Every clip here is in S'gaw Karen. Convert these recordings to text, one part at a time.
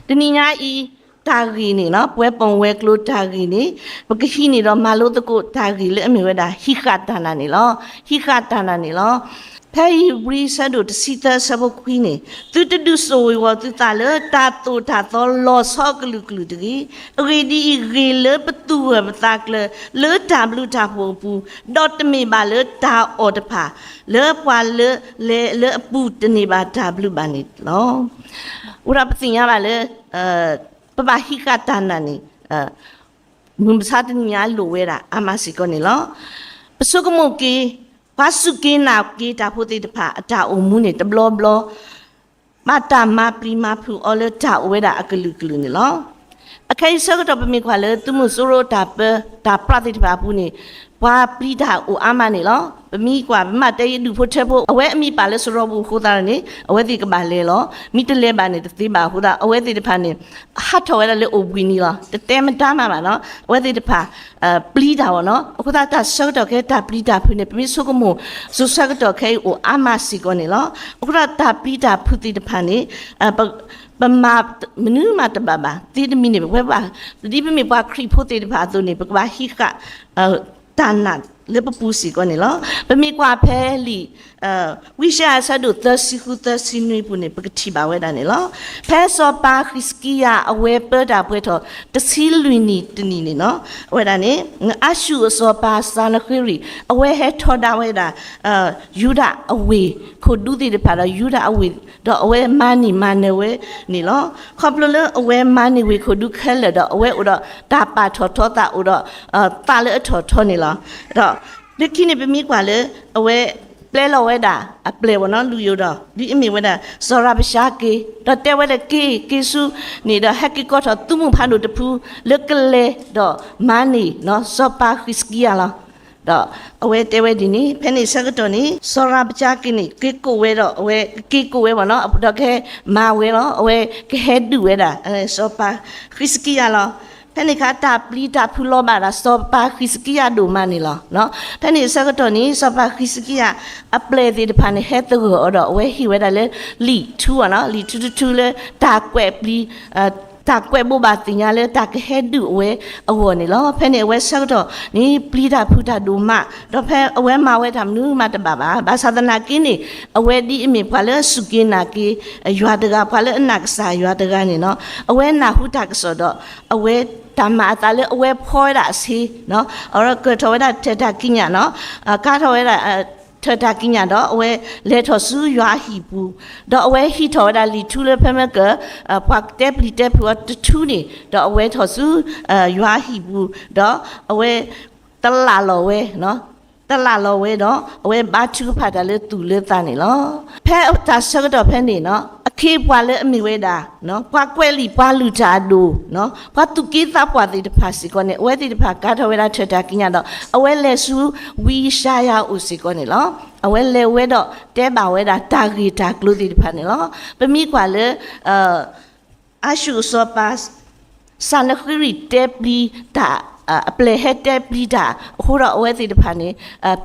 တနံၤညါအံၤ တၢ်ဂ့ၢ်န့ၣ်လီၤ, ပဝဲပဝဲၤကျိၤတၢ်ဂ့ၢ်န့ၣ် ပကဟံးန့ၢ်ဒီးမၤလိသကိးတၢ်ဂ့ၢ်လၢအမ့ၢ်ဝဲဒၣ် ဟံးဃာ်တၢ်နာ်န့ၣ်လီၤ. ဟံးဃာ်တၢ်နာ်န့ၣ်လီၤ. ဖဲဧ့ၤဘြံၤဆၢဒိၣ်တဆံသၢဆၢဖိခွံန့ၣ်, သုတဒုးစိာ်ဝ့ၤဝီၤသုသးလၢတၢ်သိၣ်တၢ်သီလီၤဆီအကလုာ်ကလုာ်တဂ့ၤ. အဂ့ၢ်ဒ်အံၤ, ဂ့ၤလၢပသူၣ်ဂၢၢ်ပသးကျၢၤလၢတၢ်ဘျုးတၢ်ဖှိၣ်အပူၤ, ဒီးတမ့ၢ်ဘၣ်လၢတၢ်အီၣ်တဖၣ်, လၢပှၤလၢလဲၤလၢအပူၤတန့ၢ်ဘၣ်တၢ်ဘျုးဘၣ်န့ၣ်လီၤ. အဃိဒီးပသ့ၣ်ညါဘၣ်လၢ ပဘၣ်ဟံးဃာ်တၢ်နာ်န့ၣ် မုၢ်မဆါတနံၤညါလိၣ်ဝဲဒၣ်အါမးစ့ၢ်ကီးန့ၣ်လီၤ. ပဆိကမိၣ်က့ၤ ပှၤစူၢ်က့ၤနာ်က့ၤတၢ်ဖိသ့ၣ်တဖၣ် အတၢ်အိၣ်မူန့ၣ် တဘျီဘျီ ဘၣ်တၢ်မၤပျံၤမၤဖုးအီၤလၢတၢ်အိၣ်ဝဲဒၣ်အကလုာ်ကလုာ်န့ၣ်လီၤ. အခဲအံၤဆၢကတီၢ်ပမ့ၢ်ကွၢ်လၢသုးမုၢ်စိရိၤတၢ်ပၢ တၢ်ပြးသ့ၣ်တဖၣ်အပူၤန့ၣ် ပှၤပျံၤတၢ်အိၣ်အါမးန့ၣ်လီၤ. ပမ့ၢ်ကွၢ် ပမ့ၢ်တဲယဒူၣ်ဖိထၢဖိ အဝဲအမံၤပာ်လၢစရီပူၤအဃိသတးန့ၣ် အဝဲသ့ၣ်ကဘၣ်လဲၤလီၤ. မ့ၢ်တလဲၤဘၣ်န့ၣ် တသ့ဘၣ်အဃိသတး အဝဲသ့ၣ်တဖၣ်န့ၣ် ဟးထီၣ်ဝဲဒၣ်လၢအိၣ်ဘှံးနံၤလီၤ. တတဲမတၤမးဘၣ်နီၤ အဝဲသ့ၣ်တဖၣ် ပျံၤတၢ်အီၤနီၤ. အဃိသတးတၢ်ဆၢကတီၢ်ခဲအံၤ တၢ်ပျံၤတၢ်ဖုးန့ၣ် ပမ့ၢ်ဆိကမိၣ် စိၤဆၢကတီၢ်ခဲအံၤအိၣ်အါမးစ့ၢ်ကီးန့ၣ်လီၤ. အဃိသတးတၢ်ပျံၤတၢ်ဖုးသ့ၣ်တဖၣ်န့ၣ် ပမၤမနုၤမးတဘၣ်ဘၣ် သ့တမံၤန့ၣ် ပဝဲဘၣ် ဒ်ပမ့ၢ်ပှၤခရံာ်ဖိသ့ၣ်တဖၣ်အသိးန့ၣ် ပကဘၣ်ဟံးဃာ် တၢ်နာ်လၢပပူၤစ့ၢ်ကီးန့ၣ်လီၤ. ပမ့ၢ်ကွၢ်ဖဲလံာ် ဝံယၡါယၤဆၢဒိၣ်သၢဆံဃုသၢဆံနွံပူၤန့ၣ် ပကထံၣ်ဘၣ်ဝဲဒၣ်န့ၣ်လီၤ. ဖဲစီၤပၤဃံးစကံယၤအဝဲပၢတၢ်ပှဲၤထီၣ် တဆံလွံၢ်နံၣ်တနံၣ်န့ၣ်နီၤ အဝဲဒၣ်န့ၣ် အၤၡူၢ်အစီၤပၤစၤနဃ့ရံာ် အဝဲဟဲထီဒါဝဲဒၣ် ယူဒၤအဝ့ၢ်ခိၣ်ဒူသ့ၣ်တဖၣ်ဒီး ယူဒၤအဝ့ၢ် ဒီးအဝဲမၤန့ၢ်မၤနၢၤဝဲန့ၣ်လီၤ. ခီဖျိလၢအဝဲမၤန့ၢ်ဝ့ၢ်ခိၣ်ဒူခဲလၢာ်ဒီး အဝဲအိၣ်ဒီးတၢ်ပာ်ထီၣ်ထီသးအိၣ်ဒီး သးလၢအထီၣ်ထီန့ၣ်လီၤ. ဒီးလၢခံန့ၣ်ပမ့ၢ်ကွၢ်လၢ အဝဲပျဲလီၤဝဲဒၣ်အပျဲၢ်ဝဲနီၤ လုၢ်ယိာ်ဒီး ဒ်အမ့ၢ်ဝဲဒၣ် စီၤရၤဘၡါက့ၤ ဒီးတဲဝဲလၢက့ၤ က့ၤဆူန့ၣ်ဒီး ဟဲက့ၤကိးထီၣ်သုးမုၢ်ဖးဒိၣ်တဖု လၢကလဲၤဒီးမၤန့ၢ် စီၤပၤဃံးစကံယၤလီၤ. ဒီးအဝဲတဲဝဲဒ်န့ၣ် ဖဲန့ၣ်ဆၢကတီၢ်န့ၣ် စီၤရၤဘၡါက့ၤန့ၣ် က့ၤကိးဝဲဒီး အဝဲက့ၤကိးဝဲဘၣ်နီၤ ဒီးကဟဲမၤဝဲလီၤ အဝဲကဟဲဒုးဝဲဒၣ် စီၤပၤဃံးစကံယၤလီၤ. ဖဲန့ၣ်အခါ တၢ်ပျံၤတၢ်ဖုးလီၤဘၣ်ဒီး စီၤပၤဃံးစကံယၤဒိၣ်မးန့ၣ်လီၤ. ဖဲန့ၣ်အဆၢကတီၢ်န့ၣ် စီၤပၤဃံးစကံယၤအပျဲၢ်သ့ၣ်တဖၣ်န့ၣ် ဟဲသဂၢၢ်အီၤဒီး အဝဲဟ့ၣ်ဝဲဒၣ်လၢ လံာ်ထူအီၤနီၤ လံာ်ထူတထူလၢ တၢ်ကွဲးပျံၤ တၢ်ကွဲးဘိးဘၣ်သ့ၣ်ညါလၢတၢ်ကဟဲဒုးအဝဲအဂီၢ်န့ၣ်လီၤ. ဖဲန့ၣ်အဝဲဆၢကတီၢ်န့ၣ် ပျံၤတၢ်ဖုးတၢ်ဒိၣ်မး ဒီးဖဲအဝဲမၤဝဲတၢ်မနုၤမးတဘၣ်ဘၣ် ဘၣ်ဆၣ်သနာ်က့န့ၣ် အဝဲဒ်အမ့ၢ်ပှၤလၢအစူၢ်က့ၤနာ်က့ၤ ယွၤတဂၤ ပှၤလၢအနာ်ကစၢ်ယွၤတဂၤန့ၣ်နီၤ အဝဲနၢ်ဟူတၢ်ကစီၣ်ဒီး အဝဲတၢ်မၤအသးလၢအဝဲဖီဝဲဒၣ်အဆ့ အဝဲကၢၢ်ထီၣ်ဝဲဒၣ်ထၢၣ်တၢ်ကံးညာ်နီၤ ကၤထီၣ်ဝဲဒၣ် ထၢၣ်တၢ်ကံးညာ်ဒီး အဝဲလဲၤထီၣ်ဆူယွၤအဟံၣ်ပူၤ ဒီးအဝဲဟံးထီၣ်ဝဲဒၣ်လံာ်ထူလၢဖဲမ့ၢ်က ပှၤတဲပျံၤတဲဖုးအီၤတထူန့ၣ် ဒီးအဝဲထီၣ်ဆူ ယွၤအဟံၣ်ပူၤ ဒီးအဝဲ တလၢ်လီၤဝဲ တလၢ်လီၤဝဲဒီး အဝဲဘါထုကဖၣ်တၢ်လၢသူၣ်လၢသးန့ၣ်လီၤ. ဖဲတၢ်ဆၢကတီၢ်ဖဲန့ၣ်နီၤ အခ့အပှၤလၢအမ့ၢ်ဝဲဒၣ် ပှၤကွဲးလံာ်ပှၤလုၢ်တၢ်အဒိၣ် ပှၤသူၣ်က့သးပှၢ်သ့ၣ်တဖၣ်စ့ၢ်ကီးန့ၣ် အဝဲသ့ၣ်တဖၣ်ကၤထီၣ်ဝဲဒၣ်ထၢၣ်တၢ်ကံးညာ်ဒီး အဝဲလဲၤဆူဝံယၡါယၤအအိၣ်စ့ၢ်ကီးန့ၣ်လီၤ. အဝဲလဲၤဝဲဒီးတဲဘၣ်ဝဲဒၣ်တၢ်ဂ့ၢ်တၢ်ကျိၤသ့ၣ်တဖၣ်န့ၣ်လီၤ. ပမ့ၢ်ကွၢ်လၢ အၤၡူၢ်အစီၤပၤ စၤနဃ့ရံာ်တဲပျံၤတၢ် အပျဲၢ်ဟဲတဲပျံၤတၢ် အဃိဒီးအဝဲသ့ၣ်တဖၣ်န့ၣ်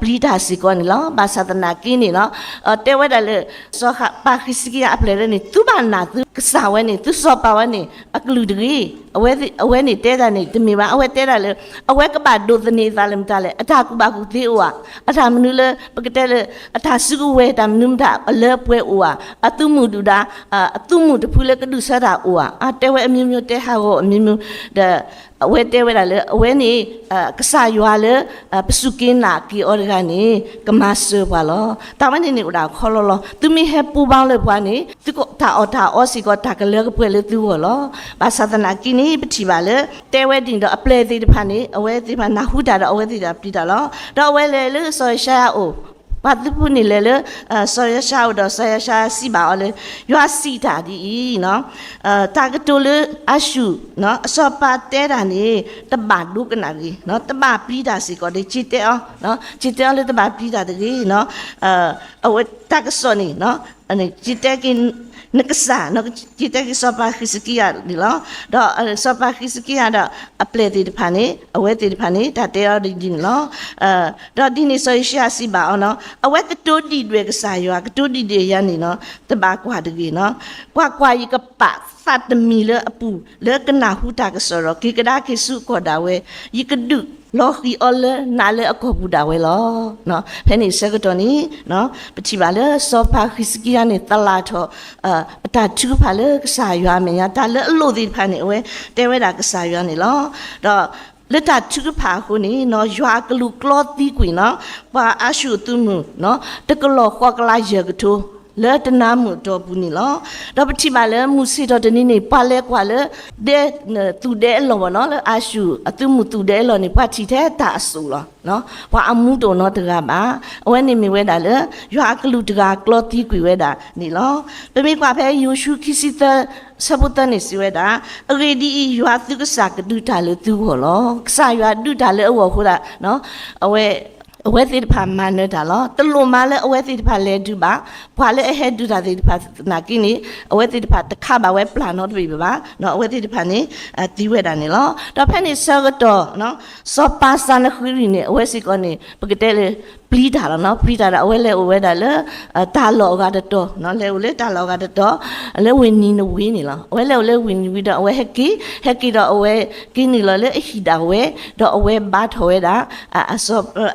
ပျံၤတၢ်စ့ၢ်ကီးန့ၣ်လီၤ. ဘၣ်ဆၣ်သနာ်က့န့ၣ်နီၤ တဲဝဲဒၣ်လၢ စီၤပၤဃံးစကံယၤအပျဲၢ်လၢန့ၣ် သုဘၣ်နာ်သုကစၢ်ဝဲန့ၣ် သုစီၤပၤဝဲန့ၣ် အကလုၢ်တဂ့ၤ. အဝဲန့ၣ်တဲတၢ်န့ၣ် တမ့ၢ်ဘၣ် အဝဲတဲဒၣ်လၢ အဝဲကဘၣ်ဒိးသန့ၤအသးလၢမတၤလဲၣ် အတၢ်ကူၣ်ဘၣ်ကူၣ်သ့အိၣ်ဧါ အတၢ်မနုၤလၢ ပကတဲလၢ အတၢ်စုကဝဲၤတၢ်မနုၤမတၤ အလၢပှဲၤအိၣ်ဧါ အသုးမုၢ်ဒုၣ်ဒါ အသုးမုၢ်တဖုလၢကဒုးဆၢတၢ်အိၣ်ဧါ အတဲဝဲအမျိုးမျိုး တဲဟးဂီၤအမျိုးမျိုး ဒီး အဝဲတဲဝဲဒၣ်လၢ အဝဲန့ၣ် ကစၢ်ယွၤလၢ ပစူၢ်က့ၤနာ်က့ၤအီၤတဂၤန့ၣ် ကမၤစၢၤပှၤလီၤ. တၢ်ဝဲန့ၣ်န့ၣ် အိၣ်ဒၣ်ခီလီလီၤ. သုမ့ၢ်ဟဲပူၤဘၣ်လၢပှၤန့ၣ် သုတၢ်အီၣ်တၢ်အီစ့ၢ်ကီး တၢ်ကလၢကပှဲၤလၢသုဂီၢ်လီၤ. ဘၣ်ဆၣ်သနာ်က့န့ၣ် ပထံၣ်ဘၣ်လၢ တဲဝဲဒ်န့ၣ်ဒီး အပျဲၢ်သ့ၣ်တဖၣ်န့ၣ် အဝဲသ့ၣ်တဖၣ်နၢ်ဟူတၢ်ဒီး အဝဲသ့ၣ်တဖၣ်ပျံၤတၢ်လီၤ. ဒီးအဝဲလဲၤလၢစီၤယၡါယၤအအိၣ် ပှၤသုးဖိန့ၣ်လဲၤလၢ စီၤယၡါယၤအအိၣ်ဒီး စီၤယၡါယၤစံးဘၣ်အီၤလၢ ယွၤစံးတၢ်ဒ်အံၤ တၢ်ကတိၤလၢအၤၡူၢ် အစီၤပၤတဲတၢ်န့ၣ် တဘၣ်ဒိကနၣ်တဂ့ၤ, တဘၣ်ပျံၤတၢ်စ့ၢ်ကီးဒီး စံးတဲအီၤ, စံးတဲအီၤလၢတဘၣ်ပျံၤတၢ်တဂ့ၤ, အဝဲတၢ်ကစီၣ်န့ၣ် စံးတဲက့ၤ နကစၢ်, က့ၤတဲက့ၤစီၤပၤဃံးစကံယၤန့ၣ်လီၤ. ဒီးစီၤပၤဃံးစကံယၤဒီးအပျဲၢ်သ့ၣ်တဖၣ်န့ၣ် အဝဲသ့ၣ်တဖၣ်န့ၣ် တၢ်တဲအီၤဒ်န့ၣ်လီၤ. ဒီးဒ်န့ၣ်စီၤယၡံယၤစံးဘၣ်အီၤနီၤ, အဝဲကတိၤဒံးဒွဲၣ်ကစၢ်ယွၤ, ကတိၤဒံးဒွဲၣ်ယၤန့ၣ်နီၤ, တဘၣ်ကွၢ်တဂ့ၤနီၤ. ကွၢ်ကွၢ်, ယကပာ်သးတမံၤလၢအပူၤ လၢကနၢ်ဟူတၢ်ကစီၣ်ဒီး က့ၤကဒါက့ၤဆူအကီၢ်ဒၣ်ဝဲ, ယကဒုးလီၤဃံၤအီၤလၢနးလၢအကီၢ်ပူၤဒၣ်ဝဲလီၤ. ဖဲန့ၣ်ဆၢကတီၢ်န့ၣ် ပထံၣ်ဘၣ်လၢစီၤပၤဃံးစကံယၤန့ၣ် သလၣ်ထီၣ် အတၢ်ထုကဖၣ်လၢကစၢ်ယွၤအမဲာ်ညါ, တၢ်လၢအလိၣ်သ့ၣ်တဖၣ်န့ၣ် အဝဲတဲဝဲဒၣ်ကစၢ်ယွၤန့ၣ်လီၤ. ဒီးလၢတၢ်ထုကဖၣ်အဃိန့ၣ် ယွၤအကလူးကျီသံကွံာ်နီၤ, ပှၤအၤၡူၢ်အသုးမုၢ် တကလီၢ်ဃိးကလးယဲၢ်ကထိ လၢတနါမုၣ်အတီၢ်ပူၤန့ၣ်လီၤ. ဒီးပထံၣ်ဘၣ်လၢမုၢ်ဆ့ၣ်ထီၣ်တနံၤန့ၣ် ပှၤလဲၤကွၢ်လၢ ဒဲ သူၣ်ဒဲအလီၢ်ဘၣ်နီၤ, လၢအၤၡူၢ်အသုးမုၢ်သူၣ်ဒဲအလီၢ်န့ၣ် ပှၤထံၣ်ထဲတၢ်အစိၣ်လီၤ. ပှၤအမူတအိၣ်နီတဂၤဘၣ်. အဝဲန့ၣ်မ့ၢ်ဝဲဒၣ်လၢ ယွၤအကလူးတဂၤကျီသံကွံာ်ဝဲဒၣ်န့ၣ်လီၤ. ပမ့ၢ်ကွၢ်ဖဲယိၤၡူခံဆံသၢ ဆၢဖိသၢန့ၣ်စံးဝဲဒၣ်, အဂ့ၢ်ဒ်အံၤ, ယွၤသုကစၢ်ကဒုးတၢ်လၢသုဂီၢ်လီၤ. ကစၢ်ယွၤဒုးတၢ်လၢအဂီၢ်အဃိဒၣ် အဝဲ အဝဲသ့ၣ်တဖၣ်မၤနၢၤတၢ်လီၤ. တလိၣ်မၤလၢအဝဲသ့ၣ်တဖၣ်လဲၤဒုးဘၣ်. ပှၤလၢအဟဲဒုးတၢ်သ့ၣ်တဖၣ်သနာ်က့န့ၣ် အဝဲသ့ၣ်တဖၣ်တခးဘၣ်ဝဲပျၢ်နီတဘ့ၣ်ဘၣ်. အဝဲသ့ၣ်တဖၣ်န့ၣ် သံဝဲဒၣ်န့ၣ်လီၤ. ဒီးဖဲန့ၣ်ဆၢကတီၢ် စီၤပၤစၤနဃ့ရံၣ်န့ၣ် အဝဲစ့ၢ်ကီးန့ၣ် ပကတဲလၢ ပျံၤတၢ်လီၤနီၤ. ပျံၤတၢ်ဒီး အဝဲလဲၤအိၣ်ဝဲဒၣ်လၢ တၢ်လီၢ်အဂၤတတီၤ, လဲၤအိၣ်လၢတၢ်လီၢ်အဂၤတတီၤ လၢဝ့ၢ်နံၤနဝ့န့ၣ်လီၤ. အဝဲလဲၤအိၣ်လၢဝ့ၢ်နံၤနဝ့ဒီး အဝဲဟဲက့ၤ, ဟဲက့ၤဒီးအဝဲက့ၤနုာ်လီၤလၢအဟံၣ်ဒၣ်ဝဲ, ဒီးအဝဲဘါထီၣ်ဝဲဒၣ်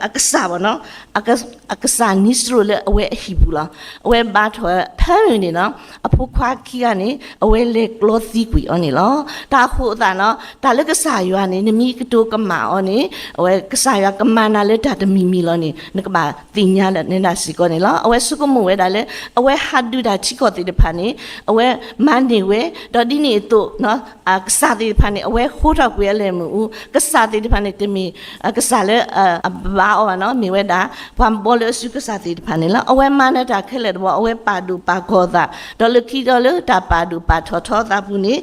အကစၢ်ဘၣ်နီၤ, အကစၢ်နံစရိၣ်လၢအဝဲအဟံၣ်ပူၤလီၤ. အဝဲဘါထီၣ်ဖဲန့ၣ်န့ၣ်နီၤ, အဖိခွါခံဂၤန့ၣ် အဝဲလဲၤကျီသံကွံာ်အီၤန့ၣ်လီၤ. တၢ်အဃိသတးနီၤ, တၢ်လၢကစၢ်ယွၤန့ၣ် နမ့ၢ်ကတိၤကမၣ်အီၤန့ၣ် အဝဲကစၢ်ယွၤကမၤနၤလၢတၢ်တမံၤမံၤလီၤန့ၣ် နကဘၣ်သ့ၣ်ညါနၤစ့ၢ်ကီးန့ၣ်လီၤ. အဝဲဆိကမိၣ်ဝဲဒၣ်လၢ အဝဲဟးဒုးတၢ်ထံကီၢ်သ့ၣ်တဖၣ်န့ၣ် အဝဲမၤန့ၢ်ဝဲ, ဒီးဒ်န့ၣ်အသိး ကစၢ်သ့ၣ်တဖၣ်န့ၣ် အဝဲဃိထီၣ်ကွံာ်အလၢၢ်မ့ၣ်အူ, ကစၢ်သ့ၣ်တဖၣ်န့ၣ် တမ့ၢ်ကစၢ်လၢအဘါအီၤဘၣ်နီၤ, မ့ၢ်ဝဲဒၣ် ပှၤဘီလၢအစုကစၢ်သ့ၣ်တဖၣ်န့ၣ်လီၤ. အဝဲမၤနၢၤတၢ်ခဲလၢာ်တဘျီ အဝဲပာ်ဒိၣ်ပာ်ကီၤအသး, ဒီးလၢခံဒီးလၢတၢ်ပာ်ဒိၣ်ပာ်ထီၣ်ထီအသးပူၤန့ၣ်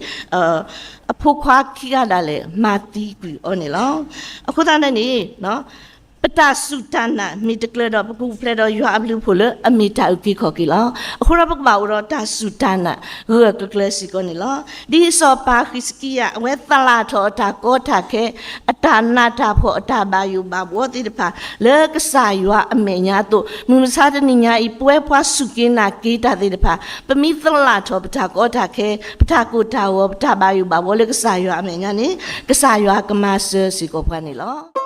အဖိခွါခံဂၤဒၣ်လဲာ် မၤသံကွံာ်အီၤန့ၣ်လီၤ. အဃိသတးန့ၣ်န့ၣ် ပတၢ်စူၢ်တၢ်နာ်မ့ၢ်တကျၢၤဒီး ပကပူၤဖျဲးဒီးယွၤအဘျုးအဖှိၣ်လၢအမ့ၢ်တၢ်အုၣ်က့ၤခီၣ်က့ၤလီၤ. အဃိဒီးပကဘၣ်အိၣ်ဒီးတၢ်စူၢ်တၢ်နာ်ဂၢၢ်ကျၢၤကျၢၤစ့ၢ်ကီးန့ၣ်လီၤ. ဒ်စီၤပၤဃံးစကံယၤ အဝဲသလၣ်ထီၣ်အတၢ်ကီတၢ်ခဲ, အတၢ်နးတၢ်ဖှီၣ် အတၢ်ဘၣ်ယိၣ်ဘၣ်ဘှီသ့ၣ်တဖၣ် လၢကစၢ်ယွၤအမဲာ်ညါအသိး, မုၢ်မဆါတနံၤညါအံၤ ပဝဲပှၤစူၢ်က့ၤနာ်က့ၤတၢ်သ့ၣ်တဖၣ် ပမ့ၢ်သလၣ်ထီၣ်ပတၢ်ကီတၢ်ခဲ, ပတၢ်ကိၢ်တၢ်ဂီၤ, ပတၢ်ဘၣ်ယိၣ်ဘၣ်ဘှီလၢကစၢ်ယွၤအမဲာ်ညါန့ၣ် ကစၢ်ယွၤကမၤစၢၤစ့ၢ်ကီးပှၤန့ၣ်လီၤ.